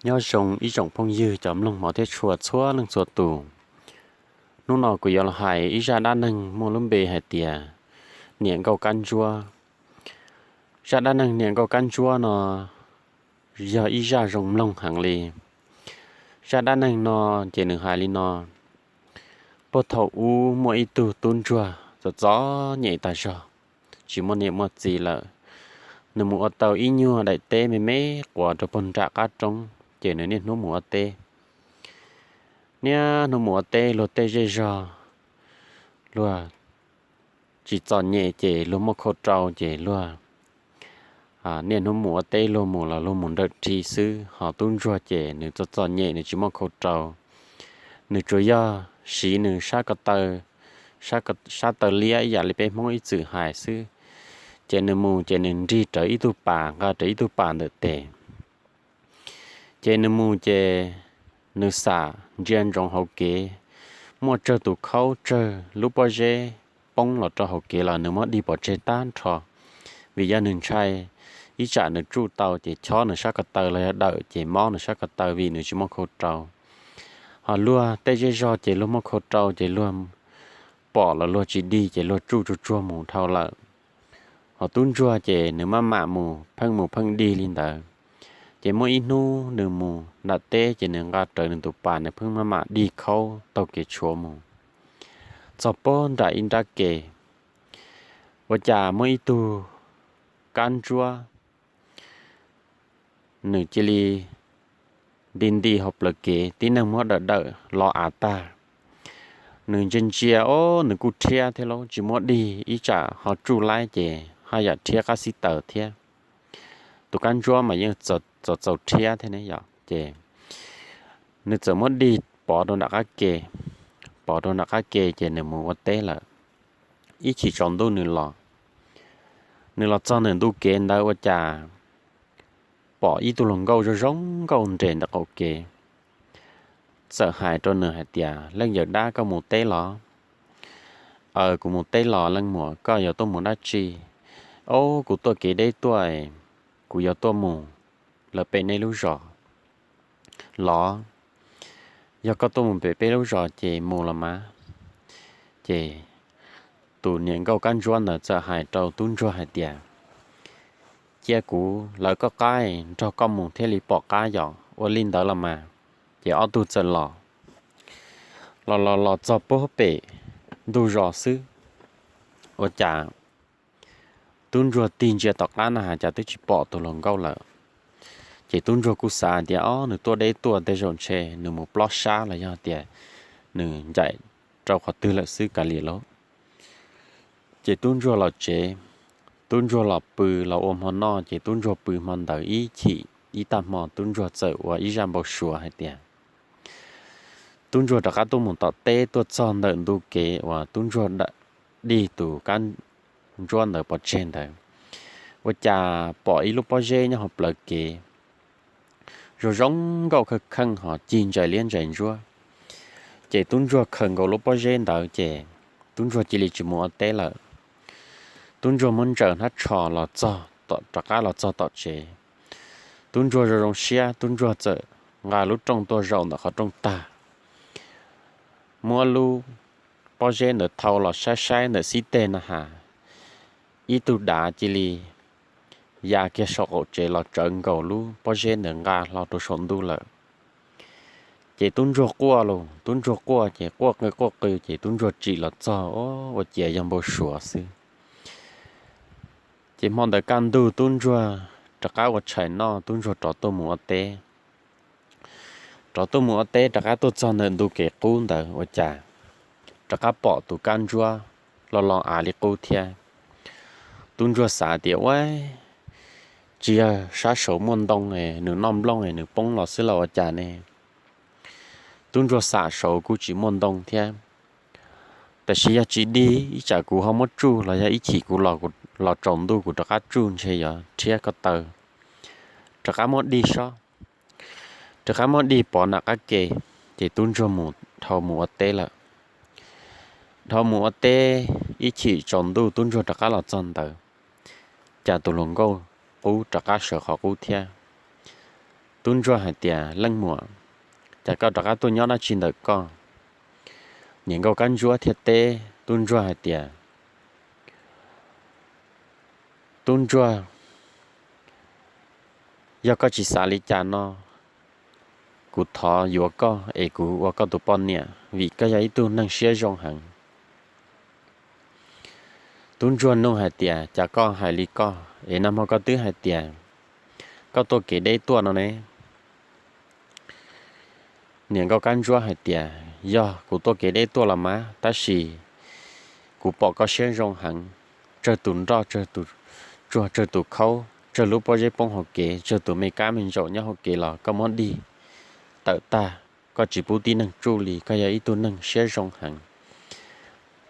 Nyob zoo ib tsoom phooj ywg cov mloog hmov thiab tshua txhua leej txhua tus. Hnub no kuv yuav los hais ib zaj dab neeg muaj lub npe hais tias niam nkauj kab ntsuab. Zaj dab neeg niam nkauj kab ntsuab no yog ib zaj zoo mloog heev li. Zaj dab neeg no ces nws hais li no: Puag thaum ub muaj ib tug tub ntsuag txom txom nyem tag zog, tsis muaj niam muaj txiv lawm. Nws mus ua tau ib nyuag daim teb me me quas rau puag nram qab roob, ces nws niaj hnub mus ua teb. Niaj hnub mus ua teb luag tej zej zog, luag tsis txom nyem ces luag muaj khau rau ces luag niaj hnub mus ua teb, luag mus los luag mus nrawm rhi xwb. Ho tub ntsuag ces nws txom txom nyem, nws tsis muaj khau rau, nws tsuas yog siv nws sab ko taw, sab taw liab ib yam li peb Hmoob ib txwm hais xwb. Ces nws mus ces nws nrig rawv ib tug pas, nqa rawv ib tug pas ntawm tes. Ces nws mus ces nws xam ntsia ntsoov hauv kev, muaj tsawg tus khaub tsawg lub pob zeb poob los rau hauv kev los nws muab dig pov tseg tag nrho, vim yog nws ntshai ib tsam nws tsuj tau ces chob nws sab ko taw los yog dawm ces mob nws sab ko taw vim nws tsis muaj khau rau. Ho luag tej zej zog ces luag muaj khau rau ces luag pom los luag tsis dig ces luag tsuj tsuag tsuag mus dhau lawm. Ho tub ntsuag ces nws maj mam mus pheej mus pheej dig li ntawd. Ces muaj ib hnub nws mus nram teb ces nws nqa rawv nws tus pas, nws pheej maj mam dig khaub taug kev tshuav mus txog puag nram ib nrab ke. Ua cas muaj ib tug kab ntsuab, nws cia li nti nti hauv plawv kev, tib neeg muab dawm dawm los av tag. Nws ntsia ntsia, o, nws kuj rhiab thiab lauj, tsis muab dig ib tsam ho tsuj laib ces haj yam rhiab qab xib taws thiab. Tus kab ntsuab mas yeej txaus txaus rhiab thiab ne yom. Ces nws txawm muab dig pov rau nram qab ke, pov rau nram qab ke ces nws mus ua teb lawm. Ib chim tsaus ntuj nws los, nws los txog ntawm ntu kev ntawd ua cas pom ib tug hluas nkauj zoo zoo nkauj nres ntawm qaum kev, txawm hais rau nws hais tias, Leej yawm dab, koj mus teb los? Aws, kuv mus teb los leej muam, koj yuav tuaj mus dab tsi? Ob, kuv tuaj kev deb tuaj, kuv yuav tuaj mus lawv pem nej lub zos. Los, yog koj tuaj mus pem peb lub zos ces mus los mas. Ces tus niam nkauj kab ntsuab ntawd txawm hais rau tub ntsuag hais tias, Cia kuv lawv koj qab, nrog koj mus thiaj li pom qab yom. Ua li ntawd los mas. Ces ob tug txawm los, los los los txog puag pem ntug zos xwb, ua cas tub ntsuag tig ntsia tom qab na has cas twb tsis pom tus hluas nkauj lawm. Ces tub ntsuag kuj xav tias, O, nws tuaj deb tuaj, tej zaum ntshe nws mus plob sab los yog tias nws ncaim rau qhov twg lawm xwb kav liam lauj. Ces tub ntsuag los tsev, tub ntsuag los pw los ua hmo noj, ces tub ntsuag pw hmo ntawd ib chim ib tag hmo tub ntsuag txawm ua ib zaj npau suav hais tias, tub ntsuag rov qab tuaj mus tom teb tuaj txog ntawm ntu kev uas tub ntsuag dig tus kab ntsuab ntawd pov tseg ntawd, ua cas pom ib lub pob zeb nyob hauv plawv kev, zoo zoo nkauj kheej kheej ho cig ntsais liab ntsais ntsuab. Ces tub ntsuag khaws nkaus lub pob zeb ntawd ces tub ntsuag cia li tsis mus ua teb lawm. Tub ntsuag muab ntsaws hnab tsho los txog, rov qab los txog tom tsev. Tub ntsuag zoo zoo siab, tub ntsuag txawm nqa lub rooj tuaj zaum ntawm qhov rooj tag, muab lub pob zeb ntawd thau los saib saib ntawm xib teg na has, ib tug dav cia li ya kiag saum qaum tsev los tsawv nkaus lub pob zeb ntawd nqa hlo rau saum ntuj lawm. Ces tub ntsuag quaj los, tub ntsuag quaj ces quaj qw quaj qw ces tub ntsuag tsim los txog, ua ciav yog npau suav xwb. Ces hmo ntawd kaj ntug tub ntsuag rov qab ua tshais noj, tub ntsuag rov tuaj mus ua teb. Rov tuaj mus ua teb rov qab tuaj txog ntawm ntu kev qub ntawd ua cas rov qab pom tus kab ntsuab los los av li qub thiab. Tub ntsuag xav tias, Ua, tsis yog sab saud muaj ntoo, nws noj nplooj nws poob los xwb los ua cas ne? Tub ntsuag xam saud kuj tsis muaj ntoo thiab, tab sis yog tsis dig ib tsam kuv ho muab tsuj los yog ib chim kuv los tsaus ntuj kuv rov qab tsuj ntshe yuav rhiab ko taw. Rov qab muab dig sob, rov qab muab dig pov nram qab ke, ces tub ntsuag mus dhau mus ua teb lawm. Dhau mus ua teb ib chim tsaus ntuj tub ntsuag rov qab los txog ntawd, cas tus hluas nkauj qub rov qab sawv qhov qub thiab. Tub ntsuag hais tias, Leej muam, cas koj rov qab tuaj nyob dab tsi ntawm koj? Niam nkauj kab ntsuab thiaj teb tub ntsuag hais tias, Tub ntsuag, yog koj tsis xav li cas no, kuv thov yuav koj es kuv ua koj tus poj niam vim koj yog ib tug neeg siab zoo heev. Tub ntsuag nug hais tias, Cas koj hais li koj es nag hmo koj twb hais tias koj tuaj kev deb tuaj no ne? Niam nkauj kab ntsuab hais tias, Yog kuv tuaj kev deb tuaj los mas, tab sis kuv pom koj siab zoo heev, tsawg tus nroj, tsawg tus tsuag, tsawg tus khaub, tsawg lub pob zeb poob hauv kev, tsawg tus me kab me ntsaum nyob hauv kev los koj muab dig tawm tag, koj tsis pub tib neeg tsuj li, koj yog ib tug neeg siab zoo heev.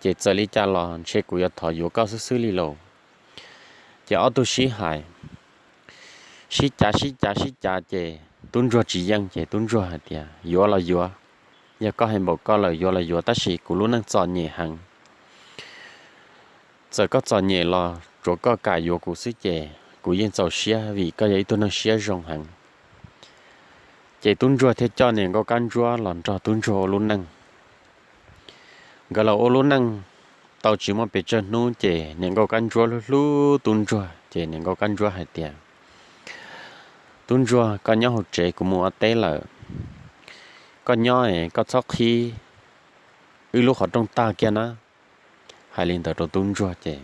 Ces txawm li cas los ntshe kuv yuav thov yuav koj xwb xwb li lauj. Ces ob tug sib hais, sib cav sib cav sib cav ces tub ntsuag tsis yeej ces tub ntsuag hais tias, Yuav los yuav, yog koj hais npaum koj lawm yuav los yuav, tab sis kuv lub neej txom nyem heev. Txawm koj txom nyem los tsuav koj kam yuav kuv xwb ces kuv yeej txaus siab vim koj yog ib tug neeg siab zoo heev. Ces tub ntsuag thiaj coj niam nkauj kab ntsuab los nrog tub ntsuag ua lub neej. Nkawd los ua lub neej tau tsis muaj pes tsawg hnub ces niam nkauj kab ntsuab hlub hlub tub ntsuag ces niam nkauj kab ntsuab hais tias, Tub ntsuag, koj nyob hauv tsev, kuv mus ua teb lawm. Koj nyob es koj txhob qhib wb lub qhov rooj tag kiag na. Hais li ntawd rau tub ntsuag ces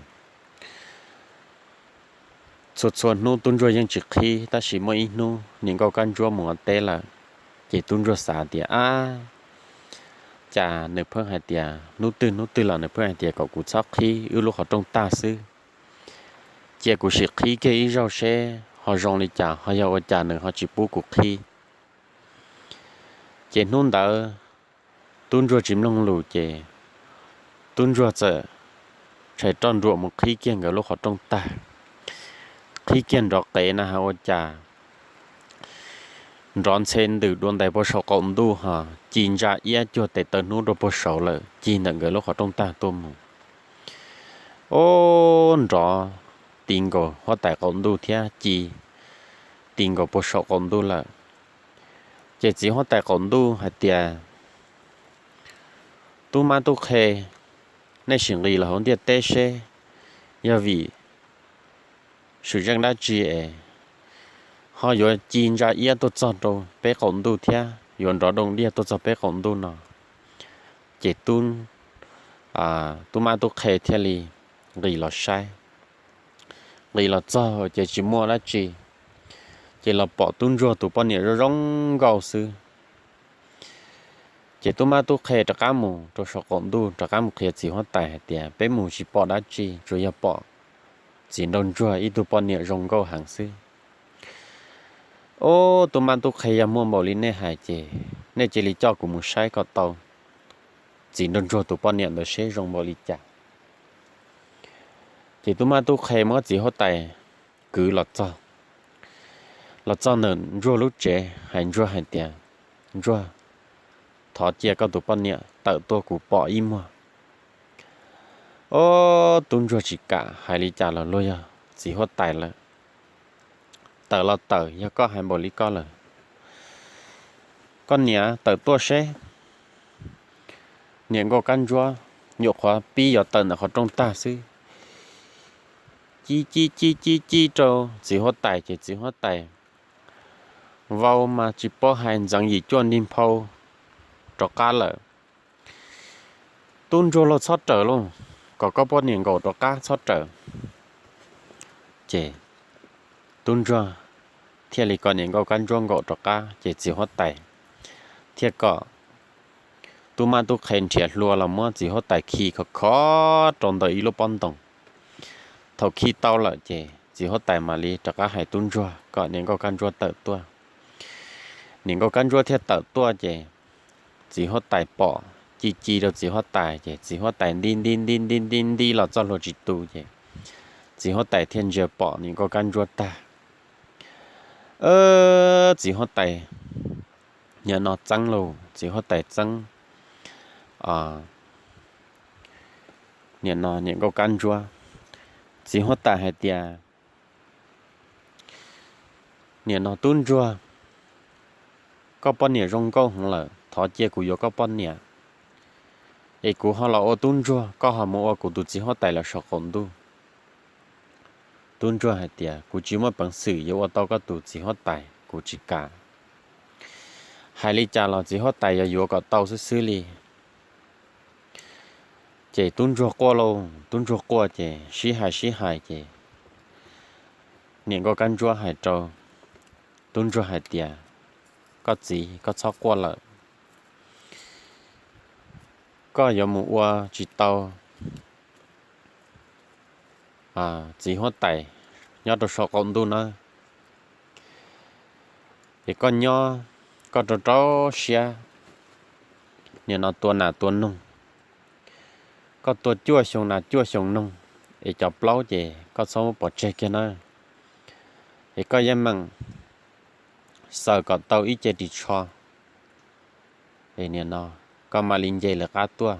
txhua txhua hnub tub ntsuag yeej tsis qhib, tab sis muaj ib hnub niam nkauj kab ntsuab mus ua teb lawm, ces tub ntsuag xav tias, Ab, cas nws pheej hais tias hnub twg hnub twg los nws pheej hais tias kom kuv txhob qhib wb lub qhov rooj tag xwb. Cia kuv sim qhib kiag ib zaug seb ho zoo li cas, ho yog ua cas nws ho tsis pub kuv qhib. Ces hnub ntawd tub ntsuag tsis mloog lus ces tub ntsuag txawm tshais roj nruam mus qhib kiag nkawd lub qhov rooj tag. Qhib kiag nrov qev na has ua cas nrov ntxhe ntws dua ntais puag saum qaum ntuj ho ci ntsa iab cuag tes taw hnub rau puag saud lawm, ci ntawm nkawd lub qhov rooj tag tuaj mus. Ob, nrov ti nkaus huab tais qaum ntuj thiab ci ti nkaus puag saum qaum ntuj lawm. Ces txiv huab tais qaum ntuj hais tias, Tub mab tub qhe, nej sim nqis los hauv ntiaj teb seb yog vim sum zeej dab tsi es ho yuav ci ntsa iab tuaj txog rau peb qaum ntuj thiab yuav nrov dooj diaj tuaj txog peb qaum ntuj no. Ces tub mab tub qhe thiaj li nqis los saib. Nqis los txog ces tsis muaj dab tsi, ces los pom tub ntsuag tus poj niam zoo zoo nkauj xwb. Ces tub mab tub qhe rov qab mus rau saum qaum ntuj rov qab mus qhia txiv huab tais hais tias, Peb mus tsis pom dab tsi, tsuas yog pom txiv nraug ntsuag ib tug poj niam zoo nkauj heev xwb. Ob, tub mab tub qhe, yog muaj npaum li nej hais ces nej cia li coj kuv mus saib kom tau txiv nraug ntsuag tus poj niam ntawd seb zoo npaum li cas. Ces tub mab tub qhe muab txiv huab tais kwv los txog, los txog ntawm ntsuag lub tsev hais ntsuag hais tias, Ntsuag, thov cia koj tus poj niam tawm tuaj kuv pom ib muag. Ob, tub ntsuag tsis kam hais li cas los luag yog txiv huab tais lawm. Tawm los tawm, yog koj hais npaum li koj lawm, koj niam tawm tuaj seb. Niam nkauj kab ntsuab nyuam qhuav pib yuav tawm ntawm qhov rooj tag xwb, ci ci ci ci ci rau txiv huab tais ces txiv huab tais vau mas tsis paub hais, ntxeev yim cuaj nrig nphau rov qab lawm. Tub ntsuag lauj, txhob rawm lauj, kom koj poj niam nkaum rov qab, txhob rawm. Ces tub ntsuag thiaj li kom niam nkauj kab ntsuab nkaum rov qab ces txiv huab tais thiaj kom tub mab tub qhe nrhiav hlua los muab txiv huab tais khi khov khov rau ntawm ib lub pob ntoos. Thaum khi tau lawm ces txiv huab tais mam li rov qab hais tub ntsuag kom niam nkauj kab ntsuab tawm tuaj. Niam nkauj kab ntsuab thiaj tawm tuaj ces txiv huab tais pom, ci ci rau txiv huab tais ces txiv huab tais nti nti nti nti nti nti los txoj hlua tsis tu ces txiv huab tais thiaj ntsia pom niam nkauj kab ntsuab tag. Txiv huab tais nim no txeeb lauj, txiv huab tais txeeb nim no niam nkauj kab ntsuab. Txiv huab tais hais tias, Nim no tub ntsuag, koj poj niam zoo nkauj heev lawm, thov cia kuv yuav koj poj niam, es kuv ho los ua tub ntsuag, koj ho mus ua kuv tus txiv huab tais lawv saum qaum ntuj. Tub ntsuag hais tias, kuv tsis muaj peev xwm yuav ua tau koj tus txiv huab tais, kuv tsis kam. Hais li cas los txiv huab tais yuav yuav kom tau xwb xwb li. Ces tub ntsuag quaj lauj, tub ntsuag quaj ces sib hais sib hais ces niam nkauj kab ntsuab hais rau tub ntsuag hais tias, koj txiv, koj txhob quaj lawm, koj yuav mus ua tsis tau txiv huab tais nyob rau saum qaum ntuj na. Es koj nyob, koj rau rau siab, nim no tua nas tua noog, koj tua cuaj xyoo nas cuaj xyoo noog, es cov plaub ces koj txhob muab pov tseg kiag na. Es koj yeej meem xaws kom tau ib ce ris tsho, es nim no koj mam li nce lawv qab tuaj,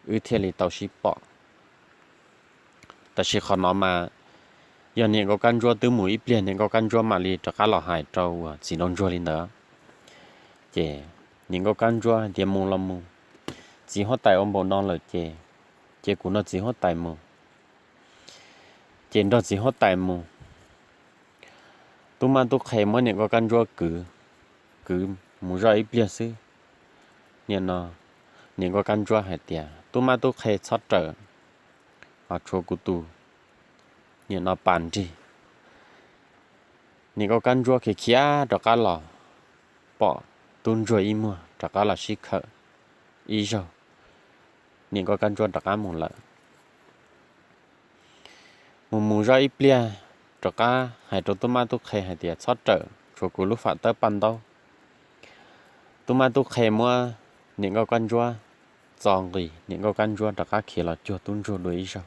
wb thiaj li tau sib pom. Tab sis qhov no mas yog niam nkauj kab ntsuab twb mus ib pliag, niam nkauj kab ntsuab mam li rov qab los hais rau uas txiv nraug ntsuag li ntawd. Ces niam nkauj kab ntsuab hais tias, mus los mus, txiv huab tais ua npaum no lawm ces, ces kuv nrog txiv huab tais mus. Ces nrog txiv huab tais mus. Tub mab tub qhe muab niam nkauj kab ntsuab kwv, kwv mus zoj ib pliag xwb, nim no niam nkauj kab ntsuab hais tias, tub mab tub qhe txhob rawm, tshuav kuv tus nim no pas nrig. Niam nkauj kab ntsuab khiav khiav rov qab los, pom tub ntsuag ib muag rov qab los sib khawm ib zaug, niam nkauj kab ntsuab rov qab mus lawm. Mus mus zoj ib pliag, rov qab hais rau tub mab tub qhe hais tias, txhob rawm, tshuav kuv lub fam tawb paj ntaub. Tub mab tub qhe muab niam nkauj kab ntsuab txo nqis, niam nkauj kab ntsuab rov qab khiav los cuag tub ntsuag dua ib zaug.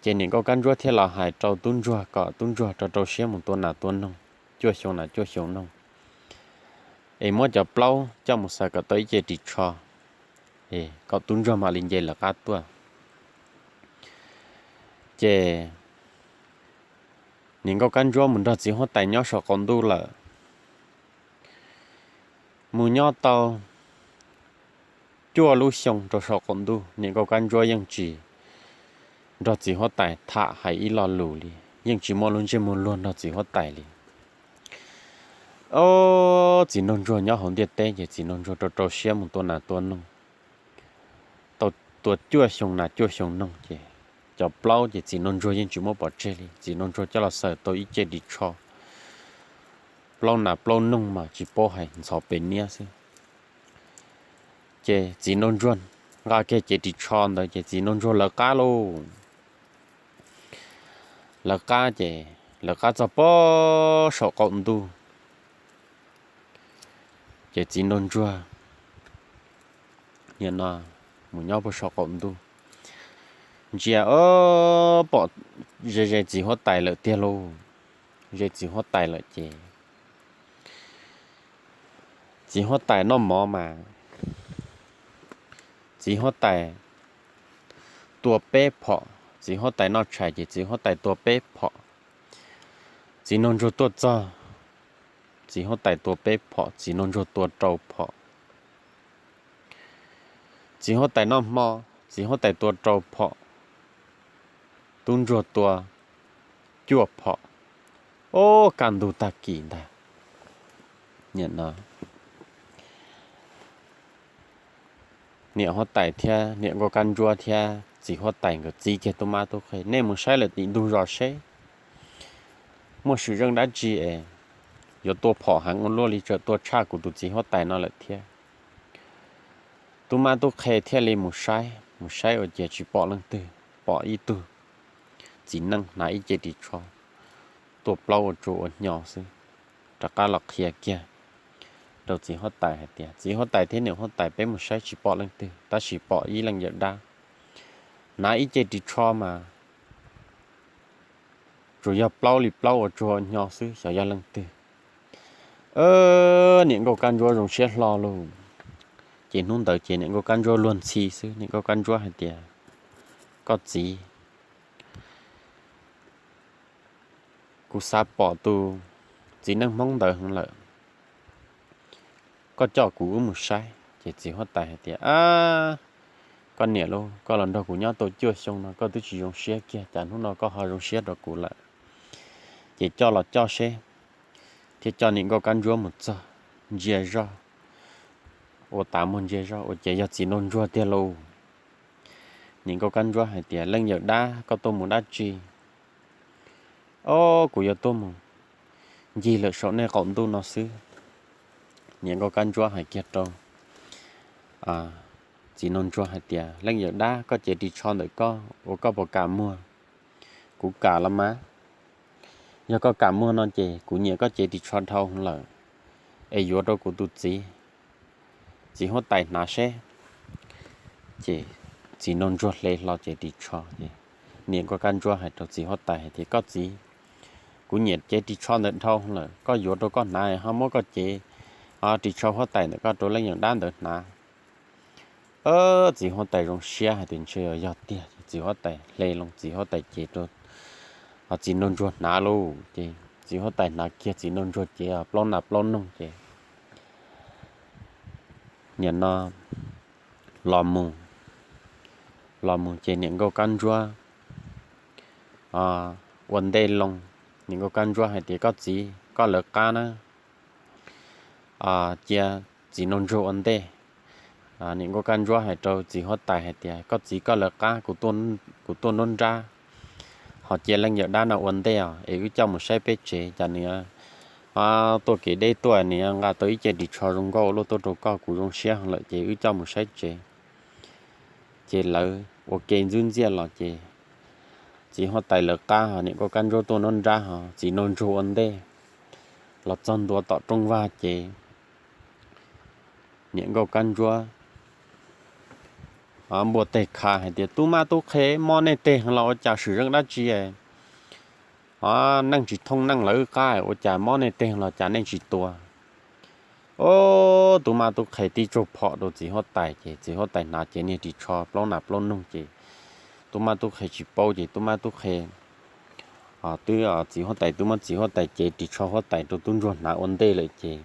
Ces niam nkauj kab ntsuab thiaj los hais rau tub ntsuag kom tub ntsuag rau rau siab mus tua nas tua noog, cuaj xyoo nas cuaj xyoo noog, es muab cov plaub coj mus xaws kom tau ib ce ris tsho, es kom tub ntsuag mam li nce lawv qab tuaj. Ces niam nkauj kab ntsuab mus nrog txiv huab tais nyob saum qaum ntuj lawm. Mus nyob tau cuaj lub xyoo rau saum qaum ntuj, niam nkauj kab ntsuab yeej tsis nrog txiv huab tais tham hais ib lo lus li, yeej tsis muaj lub ntsej muag luag nrog txiv huab tais li. Ob, txiv nraug ntsuag nyob hauv ntiaj teb ces txiv nraug ntsuag rau rau siab mus tua nas tua noog, tau tua cuaj xyoo nas cuaj xyoo noog ces cov plaub ces txiv nraug ntsuag yeej tsis muab pov tseg li, txiv nraug ntsuag coj los xaws tau ib ce ris tsho, plaub nas plaub noog mas tsis paub hais ntxhov pes niab xwb. Ces txiv nraug ntsuag nqa kiag cev ris tsho ntawd ces txiv nraug ntsuag lawv qab lauj. Lawv qab ces lawv qab txog pob saum qaum ntuj. Ces txiv nraug ntsuag nim no mus nyob puag saum qaum ntuj, ntsia ob pom ze ze txiv huab tais lawm tiag lauj. Ze txiv huab tais lawm ces txiv huab tais noj mov mas txiv huab tais tua peb phom, txiv huab tais noj tshais ces txiv huab tais tua peb phom. Txiv nraug ntsuag tuaj txog, txiv huab tais tua peb phom, txiv nraug ntsuag tua rau phom. Txiv huab tais noj hmo, txiv huab tais tua rau phom, tub ntsuag tua cuaj phom. Ob, kaj ntug tag kis ntag. Nim no niam huab tais thiab niam nkauj kab ntsuab thiab txiv huab tais nkawd txib kiag tub mab tub qhe, nej mus saib lawm tim ntug zos seb muaj swm zeej dab tsi es yuav tua phom heev ua luaj li, tseem tua tshaj kuv tus txiv huab tais no lawm thiab. Tub mab tub qhe thiaj li mus saib, mus saib ua ciav tsis pom leej twg, pom ib tug txiv neej hnav ib ce ris tsho tuaj plaub ua tsua ua hnyo xwb, rov qab los qhia kiag rau txiv huab tais hais tias, txiv huab tais thiab niam huab tais, peb mus saib tsis pom leej twg tab sis pom ib leej yawm dab hnav ib ce ris tsho mas tsuas yog plaub li plaub ua tsua hnyo xwb, xyov yog leej twg. Niam nkauj kab ntsuab zoo siab hlo lauj. Ces hnub ntawd ces niam nkauj kab ntsuab luag ntxhi xwb, niam nkauj kab ntsuab hais tias, koj txiv, kuv xav pom tus txiv neej hmoob ntawd heev lawm, koj coj kuv wb mus saib. Ces txiv huab tais hais tias, Ab, koj niam lauj, koj los nrog kuv nyob tau cuaj xyoo no koj twb tsis zoo siab kiag, cas hnub no koj ho zoo siab rau kuv lawm? Ces coj los coj seb, thiaj coj niam nkauj kab ntsuab mus txog, ntsia zoj, ua tav muag ntsia zoj ua cas yog txiv nraug ntsuag tiag lauj. Niam nkauj kab ntsuab hais tias, Leej yawm dab, koj tuaj mus dab tsi? Ob, kuv yuav tuaj mus ncig lawm saum nej qaum ntuj no xwb. Niam nkauj kab ntsuab hais kiag rau txiv nraug ntsuag hais tias, Leej yawm dab, koj cev ris tsho ntawm koj ua koj puas kam muag? Kuv kam los mas. Yog koj kam muag no ces kuv nyiam koj cev ris tsho dhau lawm, es yuav rau kuv tus txiv, txiv huab tais hnav seb. Ces txiv nraug ntsuag hle hlo cev ris tsho ces niam nkauj kab ntsuab hais rau txiv huab tais hais tias, Koj txiv, kuv nyiam cev ris tsho ntawm dhau lawm, koj yuav rau koj hnav ho muab koj cev ris tsho huab tais ntawm koj rau leej yawm dab ntawd hnav. Txiv huab tais zoo siab hais tias ntshe yog tiag, txiv huab tais hle loo txiv huab tais cev rau txiv nraug ntsuag hnav lauj. Ces txiv huab tais hnav kiag txiv nraug ntsuag cev plaub nas plaub noog ces nim no los mus, los mus ces niam nkauj kab ntsuab ua ntej loo. Niam nkauj kab ntsuab hais tias, Koj txiv, koj lawv qab na, cia txiv nraug ntsuag ua ntej. Niam nkauj kab ntsuab hais rau txiv huab tais hais tias, Koj txiv, koj lawv qab, kuv tuaj nruab nrab, ho cia leej yawm dab no ua ntej os, es wb coj mus saib peb tsev, cas nws tuaj kev deb tuaj, nws nqa tau ib ce ris tsho zoo nkauj luaj tuaj rau koj, kuv zoo siab lawm ces wb coj mus saib tsev. Ces lawv ua ke ntxwb ntxiaj los ces txiv huab tais lawv qab ho niam nkauj kab ntsuab tuaj nruab nrab ho txiv nraug ntsuag ua ntej. Los txog ntua tom rooj vag ces niam nkauj kab ntsuab npuaj teg kha hais tias, Tub mab tub qhe, mob nej teg los ua cas swm zeej dab tsi? Neej tsis thooj neej lawv qab ua cas mob nej teg los cas nej tsis tua? Ob, tub mab tub qhe tib tsuj phom rau txiv huab tais ces txiv huab tais hnav cev niag ris tsho plaub nas plaub noog ces tub mab tub qhe tsis paub ces tub mab tub qhe twb, txiv huab tais twb muab txiv huab tais cev ris tsho huab tais rau tub ntsuag hnav ua ntej lawm ces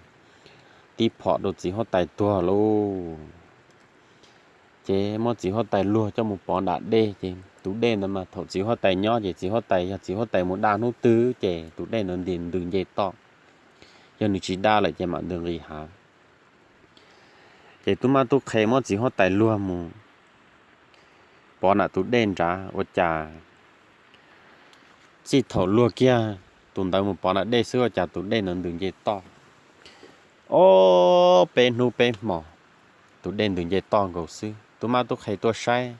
tib phom rau txiv huab tais tuag lauj. Ces muab txiv huab tais luag coj mus pov nram dej ces tus dej ntawd mas thaum txiv huab tais nyob ces txiv huab tais, yog txiv huab tais mus da hnub twg ces tus dej ntawd nti ntws nce toj, yog nws tsis da lawm ces mam ntws nqis hav. Ces tub mab tub qhe muab txiv huab tais luag mus pov nram tus dej nrad ua cas txij thaum luag kiag tus ntawd mus pov nram dej xwb ua cas tus dej ntawd ntws nce toj. Ob, peb hnub peb hmo tus dej ntws nce toj nkaus xwb. Tub mab tub qhe tuaj saib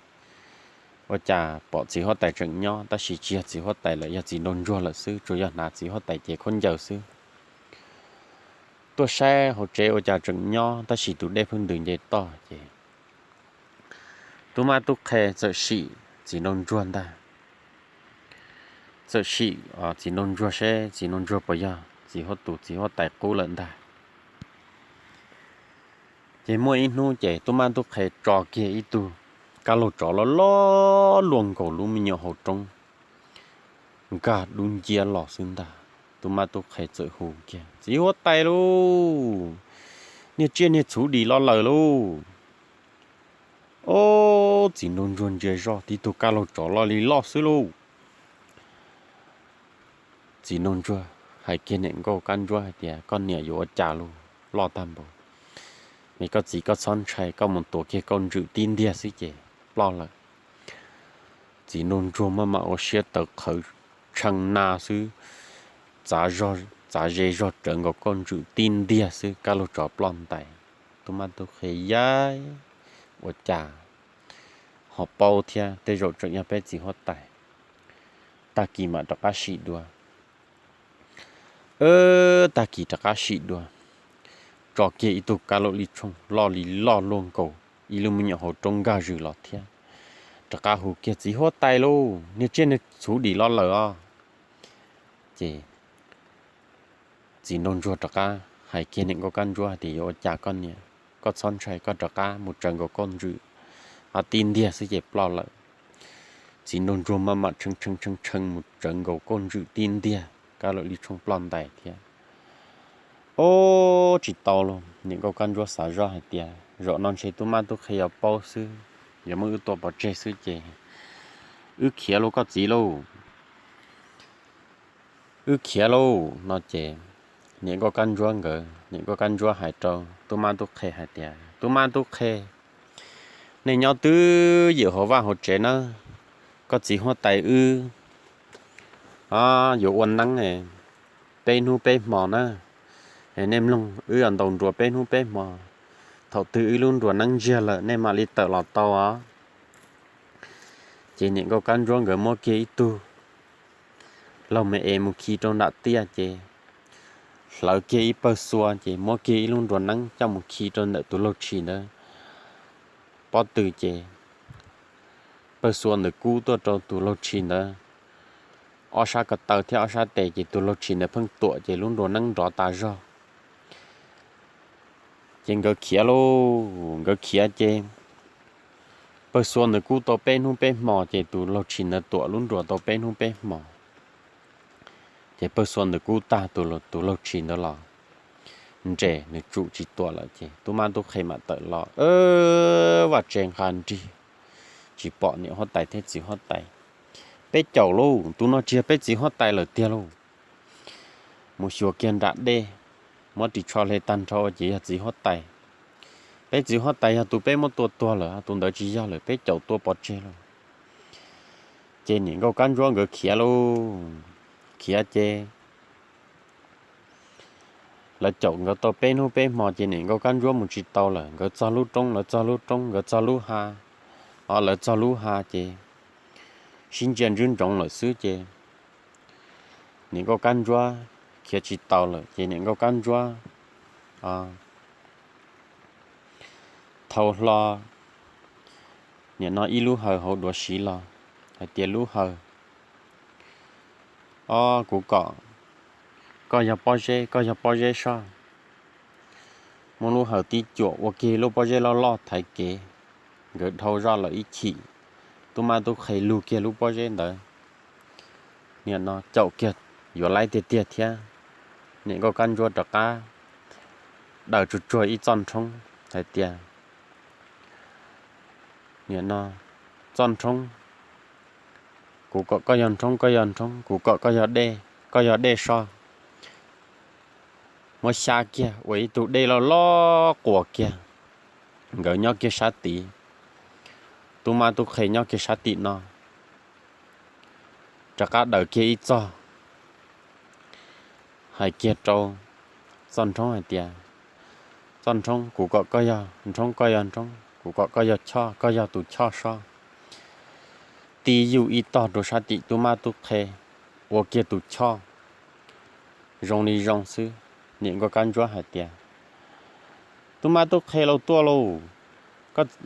ua cas pom txiv huab tais tseem nyob tab sis tsis yog txiv huab tais lawm, yog txiv nraug ntsuag lawm xwb, tsuas yog hnav txiv huab tais cev khaub ncaws xwb. Tuaj saib hauv tsev ua cas tseem nyob tab sis tus dej pheej ntws nce toj ces tub mab tub qhe txawm sim txiv nraug ntsuag ntag. Txawm sim txiv nraug ntsuag seb txiv nraug ntsuag puas yog txiv huab tus txiv huab tais qub lawm ntag. Ces muaj ib hnub ces tub mab tub qhe tso kiag ib tug kab laug tsov loj loj luaj nkaus lub me nyuam hauv roob nkag dub nciab los xwb ntag. Tub mab tub qhe txawm hu kiag, Txiv huab tais lauj, niag tsiaj niag txhuv dim los lawm lauj. Ob, txiv nraug ntsuag ntsia zoj tib tug kab laug tsov loj li loj xwb lauj. Txiv nraug ntsuag hais kiag niam nkauj kab ntsuab hais tias, Koj niam yuav ua cas lauj, loj tag npaum. Es koj txiv koj txhob ntshai, koj mus tuav kiag kauj ntswm tib ntiag xwb ces ploj lawm. Txiv nraug ntsuag maj mam ua siab tawv qhawv tshee na xwb, txav ze zog tsawv nkaus kauj ntswm tib ntiag xwb kab laug tsov ploj ntais. Tub mab tub qhe yaib, ua cas ho paub thiab, tej zaum tseem yog peb txiv huab tais. Tag kis mam rov qab sim dua. Tag kis rov qab sim dua, tso kiag ib tug kab laug lij tshooj loj li loj luaj nkaus ib lub me nyuam hauv roob nkag zws los thiab. Rov qab hu kiag, Txiv huab tais lauj, niag tsiaj niag txhuv dim los lawm os. Ces txiv nraug ntsuag rov qab hais kiag niam nkauj kab ntsuab hais tias, Yuav ua cas koj niam, koj txhob ntshai, koj rov qab mus tsawv nkaus kauj ntswm tib ntiag xwb ces ploj lawm. Txiv nraug ntsuag maj mam tshee tshee tshee tshee mus tsawv nkaus kauj ntswm tib ntiag, kab laug lij tshooj ploj ntais thiab. Ob, tsis tau lauj, Niam nkauj kab ntsuab xav zoj hais tias zaum no ntshe tub mab tub qhe yuav paub xwb, yuav muab wb tua pov tseg xwb ces wb khiav lauj koj txiv lauj, wb khiav lauj no ces niam nkauj kab ntsuab nkawd, niam nkauj kab ntsuab hais rau tub mab tub qhe hais tias, tub mab tub qhe, nej nyob twb ywm hauv vaj hauv tsev na, koj txiv huab tais wb yuav ua neeb peb hnub peb hmo na, nej mloog, wb yuav ntaus nruas peb hnub peb hmo, thaum twg wb lub nruas neeb ntsiag lawm nej mam li tawm los tau os. Ces niam nkauj kab ntsuab nkawd muab kiag ib tug laug me es mus khi rau nram tiaj ces hlawv kiag ib pawg xua ces muab kiag ib lub nruas neeb coj mus khi rau ntawm tus laug tshis ntawd pob tw ces pawg xua ntawd kub tuaj rau tus laug tshis ntawd ob sab ko taw thiab ob sab tes ces tus laug tshis ntawd pheej tuam ces lub nruas neeb nrov tas zog. Ces nkawd khiav lauj, nkawd khiav ces pawg xua ntawd kub tau peb hnub peb hmo ces tus laug tshis ntawd tuam lub nruas tau peb hnub peb hmo ces pawg xua ntawd kub tag, tus laug tshis ntawd los nres nws tsum tsis tuam lawm ces tub mab tub qhe mam tawm los, vaj tse nqa nrig, tsis pom niam huab tais thiab txiv huab tais. Peb caum lauj, tus no tsis yog peb txiv huab tais lawm tiag lauj. Mus xyuas kiag nram dej, muab ris tsho hle tag nrho ua ces yog txiv huab tais. Peb txiv huab tais yog tus peb muab tua tuag lawm, tus ntawd tsis yog lawm, peb caum tua pov tseg lauj. Ces niam nkauj kab ntsuab nkawd khiav lauj, khiav ces lawv caum nkawd tau peb hnub peb hmo ces niam nkauj kab ntsuab mus tsis tau lawm, nkawd txog lub roob, lawv txog lub roob, nkawd txog lub ha, o lawv txog lub ha ces sib ntsia ntswb ntsoov lawm xwb ces niam nkauj kab ntsuab khiav tsis tau lawm ces niam nkauj kab ntsuab thau hlo nim no ib lub hawv hauv duav siv los hais tias, lub hawv, o kuv kom koj yog pob zeb, koj yog pob zeb soj. Muab lub hawv tib cuam ua kiag lub pob zeb loj loj thaiv kev, nkawd dhau zoj lawm ib chim, tub mab tub qhe lug kiag lub pob zeb ntawd, nim no caum kiag yuav laib tiag tiag thiab. Niam nkauj kab ntsuab rov qab daws tsuag tsuag ib txoj nrhoob hais tias, nim no txoj nrhoob, kuv kom koj yog nrhoob koj yog nrhoob, kuv kom koj yog dej koj yog dej soj. Muab xyab kiag ua ib tug dej loj loj quas kiag, nkawd nyob kiag sab tid, tub mab tub qhe nyob kiag sab tim no, rov qab daws kiag ib txoj hais kiag rau txoj nrhoob hais tias, txoj nrhoob, kuv kom koj yog nrhoob koj yog nrhoob, kuv kom koj yog choj koj yog tus choj soj. Tib yug ib tog rau sab tim tub mab tub qhe, ua kiag tus choj zoo li zoo xwb. Niam nkauj kab ntsuab hais tias, tub mab tub qhe lauj, tuaj lauj,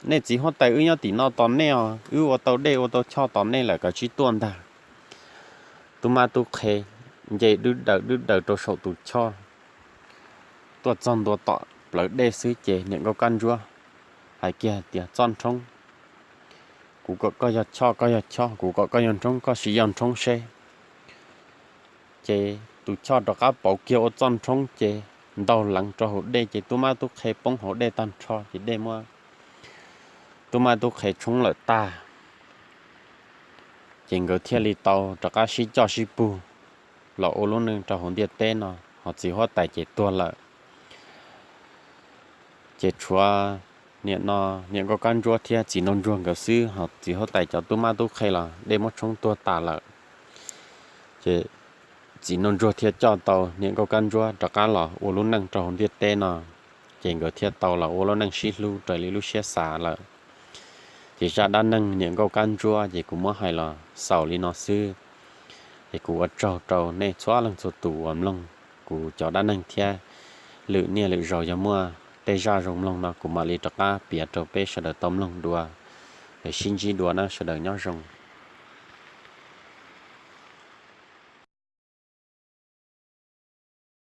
nej txiv huab tais wb nyob tim no tos nej os, wb ua tau dej ua tau choj tos nej lawm, koj cia li tuaj ntag. Tub mab tub qhe nce dwb daws dwb daws rau saum tus choj, tuaj txog ntua tom plawv dej xwb ces niam nkauj kab ntsuab hais kiag tias, txoj nrhoob, kuv kom koj yog choj koj yog choj, kuv kom koj yog nrhoob koj sim yog nrhoob seb. Ces tus choj rov qab pauv kiag ua txoj nrhoob ces ntaug leev rau hauv dej ces tub mab tub qhe poob hauv dej tag nrho ces dej muab tub mab tub qhe tshoob lawm tag. Ces nkawd thiaj li tau rov qab sib coj sib pug los ua lub neej rau hauv ntiaj teb no, ho txiv huab tais ces tuag lawm. Ces tshuav niam no, niam nkauj kab ntsuab thiab txiv nraug ntsuag nkawd xwb, ho txiv huab tais cov tub mab tub qhe los dej muab tshoob tuag tas lawm. Ces txiv nraug ntsuag thiaj coj tau niam nkauj kab ntsuab rov qab los ua lub neej rau hauv ntiaj teb no, ces nkawd thiaj tau los ua lub neej sib hlub raws li lub siab xav lawm. Ces zaj dab neeg niam nkauj kab ntsuab ces kuv muab hais los xaus li no xwb. Ces kuv ua tsaug rau nej txhua leej txhua tus uas mloog kuv cov dab neeg thiab, lwm niaj lwm zaus yog muaj tej zaj zoo mloog no kuv mam li rov qab piav rau peb sawv daws tau mloog dua. Es sib ntsib dua na, sawv daws nyob zoo.